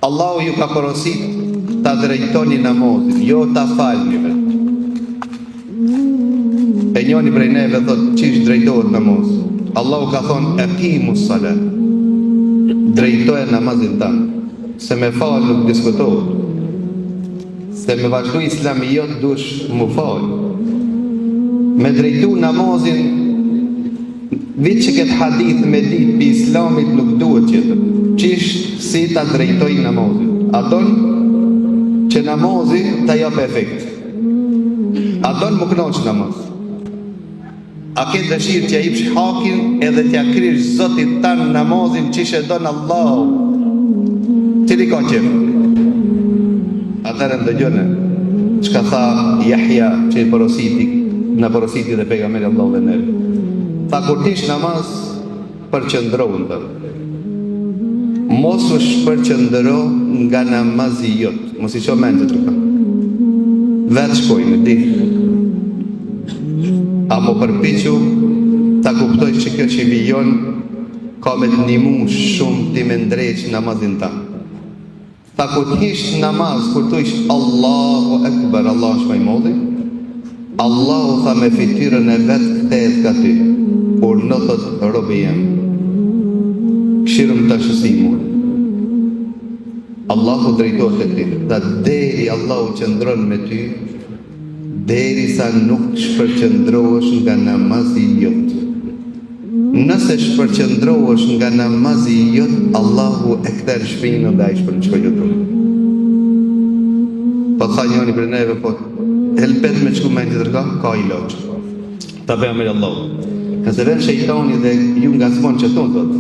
Allahu ju ka porosit ta drejtoni namazin, jo ta falni vetë. E njoni prej neve thot qysh drejtohet namazi. Allahu ka thonë ekimu salat. Drejtoje namazin tand, se me fal nuk diskutohet. Se me vazhdu islami jot dush mu fal. Me drejtu namazin Veç që këtë hadith me dit pi islamit nuk duhet tjetër. Qysh si ta drejtoj namazin. A don që namazi ta jap efekt? A don mu knaq namaz? A ke dëshirë t'ja jipsh hakin edhe t'ja krysh zotit tan namazin qysh e don Allahu? Cili ka qef? Atëherë ndëgjone çka tha Jahja që i porositi, na porositi dhe pejgamberi Allahu dhe neve. Tha kur t'hish namaz përqendrohu në të. Mos u shpërqendro nga namazi jot, mos i ço mendtë tjetërka. Vetë shkojnë, di. Amo përpiqu ta kuptojsh që kjo që vijon ka me të nimu shumë ti me ndreq namazin tand. Tha kur të hish në namaz, kur thujsh Allahu Ekber, Allahu është ma i madhi, Allahu tha me fytyrën e vet kthehet ka ty. Urdhno thot robi jem. Kshyrëm tash si mur. Allahu drejtohet te ty. Tha deri Allahu qëndron me ty, derisa nuk shpërqendrohesh nga namazi jot. Nëse shpërqendrohesh nga namazi jot, Allahu e kthen shpinën dhe ai shpërqendrohet. Po tha njëri prej neve, po helbet me shku mendja tjetërka, ka ilaç. Tha pejgamberi Allahut. Nëse vjen shejtani dhe ju ngacmon që thonë thot.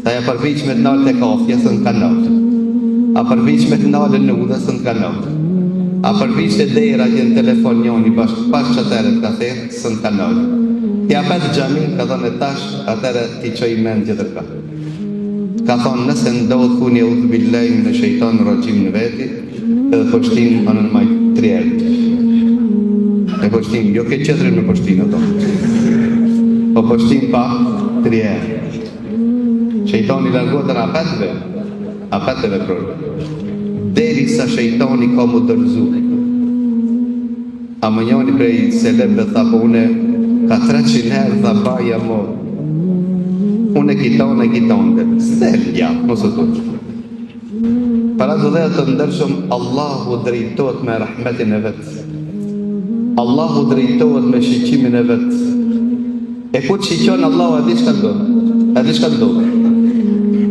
Tha ja përpiq me të nalë te kafja, s'un ka nalë. A përpiq me të nalë në udhë, s'un ka nalë. A përpiq te dera që në telefon njoni bash, pas qatëherë të ka thirrë, S'un ka nalë. Ti apet n'xhami, ka thonë e tash, atëherë t'i çoj mend tjetërka. Ka thonë nëse ndodh thuni eudhu billahi mine shejtani raxhim në veti, edhe pështin anën majtë tri herë. E pështin, jo ke qetrin me pështin ato. Po pështin pa tri herë. Shejtani largohet në apet ve, apet e veproj. Derisa shejtani ka mu dorëzu. Ama njani prej selefëve tha po une ka 300 herë tha baja mo une kiton e kiton dhe s'del ja mos u tut Para vëllezër të ndershëm Allahu drejtohet me rahmetin e vet Allahu drejtohet me shiqimin e vet E kur të shiqon Allahu e di çka ndodh e di çka ndodh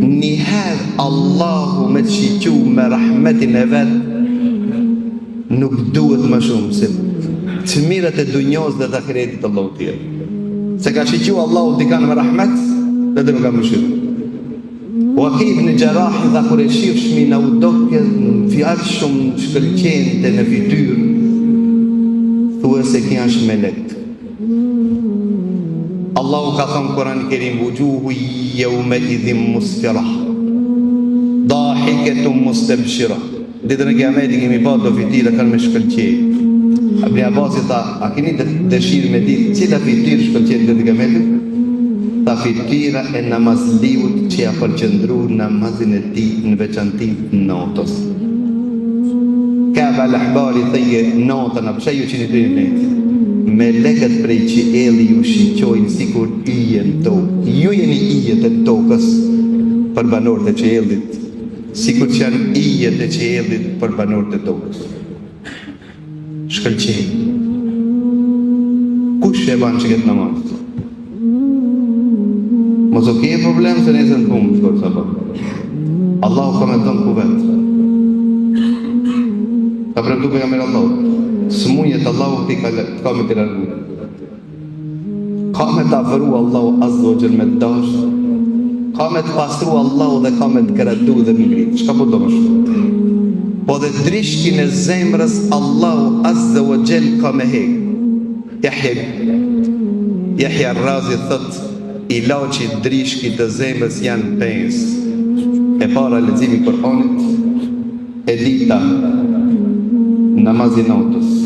Njëherë Allahu me të shiqu me rahmetin e vet Nuk duhet më shumë se të mirat e dunjos dhe të ahiretit Allahu t'i jep. Se ka shiqu Allahu dikan me rahmet dhe dhe nuk ka mëshirë. Uaki ibn Xherrahi tha kur e shifshmi na u doke aq shumë shkëlqente në fytyrë, thue se ky është melek. Allahu ka thënë Kur'an Kerim wujuhu yawma idhin musfira dahiketun mustabshira Ditën e Kiametit kemi pa do fytyra kanë me shkëlqe. Ibn Abbasi tha, a keni dëshirë me ditë cila fytyrë shkëlqen ditën e Kiametit? Tha fytyra e namazliut që ja përqendru namazin e tij në veçanti të natës. Kab al Ahbari thëje natën, a pse ju qini të një netë? Melekët prej qielli ju shiqojnë sikur yje në tokë. Ju jeni yjet e tokës për banorët e qiellit. Sikur që janë yjet e qiellit për banorët e tokës. Shkëlqejnë. Kush e ban që këtë namaz? Mos o ke problem se nesër në punë, shkor sa po. Allahu ka me të dhënë kuvet. Ka premtu pejgamberi Allahut. Smunjet Allahu ti ka, ka me të largu. Ka me të afru Allahu Azza wa Jall me të dashtë, ka me të pastru Allahu dhe ka me të gradu dhe me ngritë. Çka po do më shumë? Po dhe drishkin e zemrës Allahu Azza wa Jall ka me hek. Jahja, Jahja Razi thot, ilaçi drishkit të zemrës janë pesë. E para leximi i Kur'anit, e dyta, namazi natës.